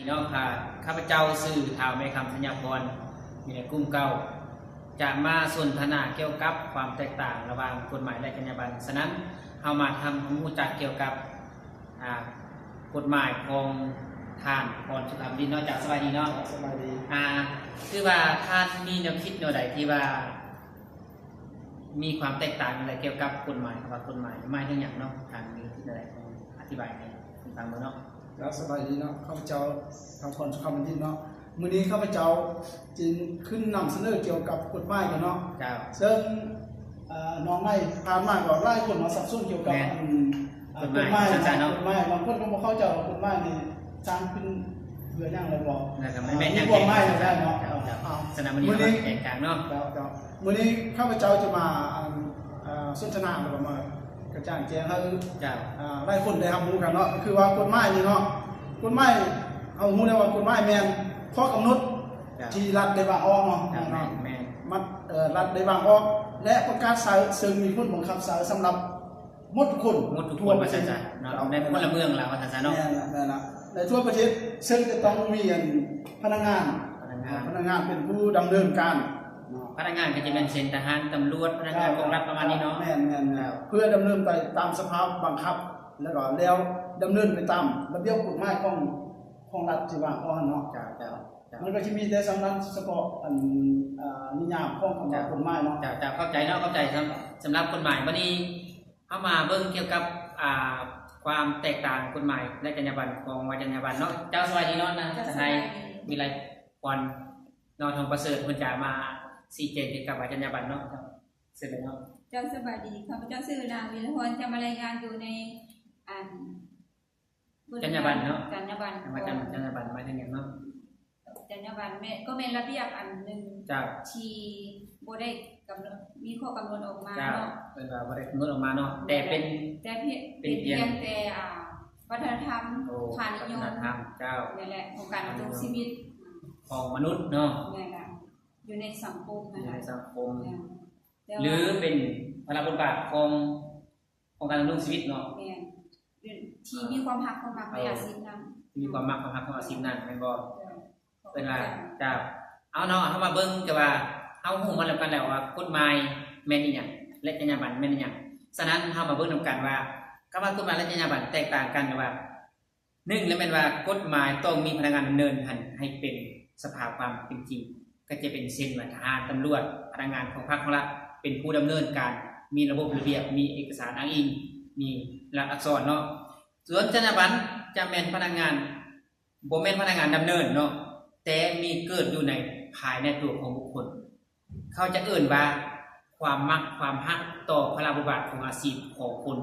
ເນາະ ຂ້າພະເຈົ້າຊື່ ທ້າວ ແມ່ຄຳ ໄຊຍະພອນ ຢູ່ໃນກຸ່ມເກົ່າ ຈະມາສົນທະນາກ່ຽວກັບຄວາມແຕກຕ່າງລະຫວ່າງກົດໝາຍ ແລະ ຈັນຍາບັນ. ສະນັ້ນ ເຮົາມາທຳຄວາມຮູ້ຈັກກ່ຽວກັບ ອ່າ ກົດໝາຍຂອງທ່ານ ພອນ ສຸຂາມະດິດ ເນາະ. ເຈົ້າ ສະບາຍດີເນາະ. ສະບາຍດີ. ອ່າ ຄືວ່າທ່ານມີແນວຄິດແນວໃດທີ່ວ່າ ມີຄວາມແຕກຕ່າງແນວໃດກ່ຽວກັບກົດໝາຍ? ຄຳວ່າກົດໝາຍ ໝາຍເຖິງຫຍັງເນາະ? ທ່ານມີແນວໃດ ອະທິບາຍໃຫ້ຟັງເບິ່ງເນາະ. ເຈົ້າ ສະບາຍດີເນາະ. ຂ້າພະເຈົ້າ ທ້າວ ພອນ ສຸຂາມະດິດ ເນາະ. ມື້ນີ້ຂ້າພະເຈົ້າຈຶ່ງຂຶ້ນນຳສະເໜີກ່ຽວກັບກົດໝາຍກັນເນາະ. ເຈົ້າ. ເຊິ່ງ ເອີ ນ້ອງໃໝ່ຜ່ານມາກໍຫຼາຍຄົນເນາະ ສັບສົນກ່ຽວກັບ ແມ່ນ ອັນ ກົດໝາຍ ກົດໝາຍ ວ່າຊັ້ນຊະເນາະ. ກົດໝາຍ ບາງຄົນກໍບໍ່ເຂົ້າໃຈວ່າກົດໝາຍນີ້ສ້າງຂຶ້ນເພື່ອຫຍັງ ແລ້ວກໍ ແລ້ວກໍມັນແມ່ນຫຍັງ ມີຄວາມໝາຍແນວໃດເນາະ. ເຈົ້າ ສະນັ້ນ ມື້ນີ້ເຮົາແຕກຕ່າງເນາະ. ເຈົ້າ ເຈົ້າ. ມື້ນີ້ຂ້າພະເຈົ້າຈະມາ ອັນ ເອີ ສົນທະນາ ແລ້ວກໍມາກະຈ່າງແຈ້ງໃຫ້ ເຈົ້າ ອ່າ ຫຼາຍຄົນໄດ້ຮັບຮູ້ກັນເນາະ. ຄືວ່າກົດໝາຍນີ້ເນາະ ກົດໝາຍ ເຮົາຮູ້ແລ້ວວ່າກົດໝາຍແມ່ນຂໍ້ກຳນົດ ເຈົ້າ ທີ່ລັດໄດ້ວາງອອກເນາະ. ເຈົ້າ ແມ່ນ ແມ່ນ ມັນ ເອີ ລັດໄດ້ວາງອອກ ແລະ ປະກາດໃຊ້ ເຊິ່ງມີຜົນບັງຄັບໃຊ້ສຳລັບ ໝົດທຸກຄົນ ໝົດທຸກຄົນ ທົ່ວປະເທດ ວ່າຊັ້ນຊະເນາະ. ເຈົ້າ ໃນພົນລະເມືອງລາວ ວ່າຊັ້ນຊະເນາະ. ແມ່ນລະ ແມ່ນລະ. ໃນທົ່ວປະເທດ ເຊິ່ງຈະຕ້ອງມີ ອັນ ພະນັກງານ ພະນັກງານ ພະນັກງານເປັນຜູ້ດຳເນີນການເນາະ. ພະນັກງານກໍຈະແມ່ນເຊັ່ນ ທະຫານ, ຕຳຫຼວດ, ພະນັກງານ ເຈົ້າ ຂອງລັດປະມານນີ້ເນາະ. ແມ່ນໆໆ. ເພື່ອດຳເນີນໄປຕາມສະພາບບັງຄັບ ແລ້ວກໍແລ້ວດຳເນີນໄປຕາມລະບຽບກົດໝາຍຂອງ ຂອງລັດທີ່ວາງອອກຫັ້ນເນາະ. ເຈົ້າ ເຈົ້າ ເຈົ້າ. ມັນກໍຈະມີແຕ່ສ່ຳນັ້ນ ສະເພາະ ອັນ ອ່າ ນິຍາມຂອງຄຳວ່າ ເຈົ້າ ກົດໝາຍເນາະ. ເຈົ້າ ເຈົ້າ ເຂົ້າໃຈເນາະ ເຂົ້າໃຈ. ສຳ ສຳລັບກົດໝາຍ ບັດນີ້ ເຮົາມາເບິ່ງກ່ຽວກັບ ອ່າ ຄວາມແຕກຕ່າງກົດໝາຍ ແລະ ຈັນຍາບັນ ຂອງວັດຈັນຍາບັນເນາະ. ເຈົ້າ ສະບາຍດີເນາະ ນາງ ເຈົ້າ ສະຫາຍ ສະບາຍດີ ວິໄລພອນ ເນາະ ທອງປະເສີດ ເພິ່ນຈະມາຊີ້ແຈງກ່ຽວກັບວັດຈັນຍາບັນເນາະ. ເຊີນເລີຍເນາະ. ເຈົ້າ ສະບາຍດີ ຂ້າພະເຈົ້າຊື່ ນາງ ວິໄລພອນ ຈະມາລາຍງານຢູ່ໃນ ອັນ ຈັນຍາບັນເນາະ. ຈັນຍາບັນ ຄຳວ່າຈັນ ຈັນຍາບັນໝາຍເຖິງຫຍັງເນາະ? ຈັນຍາບັນແມ່ນ ກໍແມ່ນລະບຽບອັນໜຶ່ງ ເຈົ້າ ທີ່ບໍ່ໄດ້ກຳນົດ ມີຂໍ້ກຳນົດອອກມາ ເຈົ້າ ເນາະ. ເພິ່ນວ່າບໍ່ໄດ້ກຳນົດອອກມາເນາະ ແຕ່ເປັນ ແຕ່ເປັນ ເປັນພຽງ ພຽງແຕ່ ອ່າ ວັດທະນະທຳ ໂອ້ ຄ່ານິຍົມ ວັດທະນະທຳ ເຈົ້າ ແມ່ນແຫຼະ ຂອງການດຳລົງຊີວິດຂອງມະນຸດເນາະ. ແມ່ນລະ ຢູ່ໃນສັງຄົມຫັ້ນ ຢູ່ໃນສັງຄົມ ແມ່ນ ຫຼືເປັນພາລະບົດບາດຂອງ ຂອງການດຳລົງຊີວິດເນາະ. ແມ່ນ ທີ່ມີຄວາມຮັກຄວາມມັກໃນ ເອີ ອາຊີບນັ້ນ ທີ່ມີຄວາມມັກຄວາມຮັກຂອງອາຊີບນັ້ນ ແມ່ນບໍ່? ເຈົ້າ ເພິ່ນວ່າ ເຈົ້າ ເອົາເນາະ ເຮົາມາເບິ່ງ ແຕ່ວ່າເຮົາຮູ້ມານຳກັນແລ້ວວ່າກົດໝາຍແມ່ນອີ່ຫຍັງ ແລະ ຈັນຍາບັນແມ່ນອີ່ຫຍັງ. ສະນັ້ນ ເຮົາມາເບິ່ງນຳກັນວ່າ ຄຳວ່າກົດໝາຍ ແລະ ຈັນຍາບັນແຕກຕ່າງກັນ ຫຼືວ່າ ໜຶ່ງ ລະແມ່ນວ່າກົດໝາຍຕ້ອງມີພະນັກງານດຳເນີນຫັ້ນໃຫ້ເປັນສະພາບຄວາມເປັນຈິງ ກໍຈະເປັນເຊັ່ນວ່າ ທະຫານ, ຕຳຫຼວດ, ພະນັກງານຂອງພັກຂອງລັດ ເປັນຜູ້ດຳເນີນການ, ມີລະບົບລະບຽບ, ມີເອກະສານອ້າງອີງ, ມີລາຍລັກອັກສອນເນາະ. ສ່ວນຈັນຍາບັນຈະແມ່ນພະນັກງານ ບໍ່ແມ່ນພະນັກງານດຳເນີນເນາະ ແຕ່ມີເກີດຢູ່ໃນ ພາຍໃນຕົວຂອງບຸກຄົນ. ເຂົາຈະເອີ້ນວ່າ ຄວາມມັກຄວາມຮັກຕໍ່ພາລະບົດບາດຂອງອາຊີບຂອງຄົນ